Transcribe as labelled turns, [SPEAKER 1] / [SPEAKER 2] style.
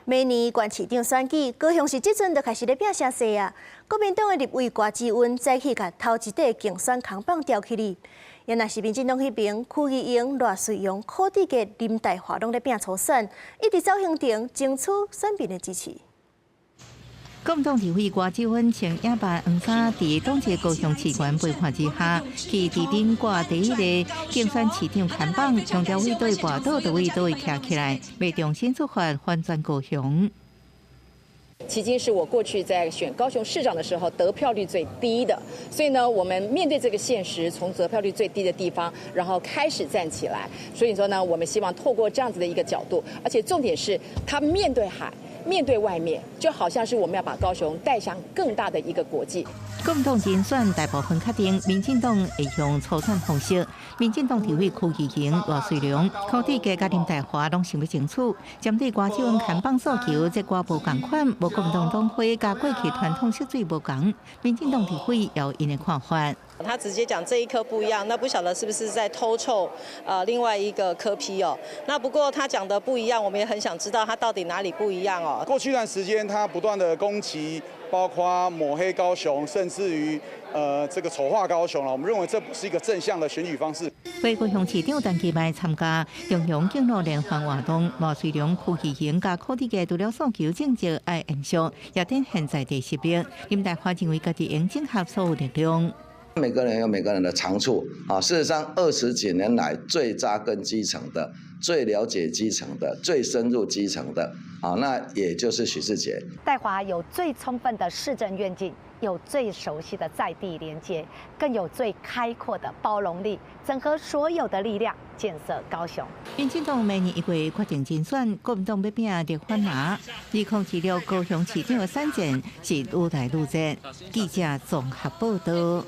[SPEAKER 1] 明年縣市長選舉，高雄市這陣就開始咧拼聲勢啊！國民黨的立委郭志溫早起共頭一塊競選扛棒吊起哩。也若是民進黨彼邊，柯議員賴瑞陽、柯志杰、林岱樺攏咧拼初選，一直走行程爭取選民的支持。
[SPEAKER 2] 國民黨立委郭志溫穿野白黃衫，佇黨籍高雄市議員陪伴之下，去佇頂掛第一个競選市長看板，強調為佗位跋倒，就為佗位徛起來，欲重新出發，翻轉高雄。
[SPEAKER 3] 迄今是我過去在選高雄市長的時候得票率最低的，所以呢，我們面對這個現實，從得票率最低的地方，然後開始站起來。所以說呢，我們希望透過這樣子的一個角度，而且重點是他面對海，面對外面，就好像是我們要把高雄帶向更大的一個國際。
[SPEAKER 2] 國民黨人選大部分確定，民進黨會用初選方式。民進黨立委柯議員賴瑞隆、柯志杰佮林岱樺攏想欲爭取。針對郭志溫看板訴求，這寡無仝款，無國民黨黨徽佮過去傳統色水無仝。民進黨立委有𪜶的看法。
[SPEAKER 4] 他直接講這一顆不一樣，那不曉得是不是在偷臭另外一個柯 P 哦？那不過他講的不一樣，我們也很想知道他到底哪裡不一樣哦。
[SPEAKER 5] 過去一段時間，他不斷的攻擊，包括抹黑高雄，甚至於這個醜化高雄了。我們認為這不是一個正向的選舉方式。
[SPEAKER 2] 高雄市長陳其邁參加中央敬老聯歡活動，賴瑞隆、柯議員佮柯志杰除了訴求政績愛延續，也展現在地實力。林岱樺認為家己應整合所有力量。
[SPEAKER 6] 每個人有每個人的長處啊。事實上，20幾年來最扎根基層的、最了解基層的、最深入基層的啊，那也就是許智傑。
[SPEAKER 7] 岱樺有最充分的市政願景，有最熟悉的在地連接，更有最開闊的包容力，整合所有的力量，建設高雄。
[SPEAKER 2] 民進黨明年1月決定競選，國民黨欲拼綠翻藍，2026高雄市長的選戰是愈來愈熱。記者綜合報道。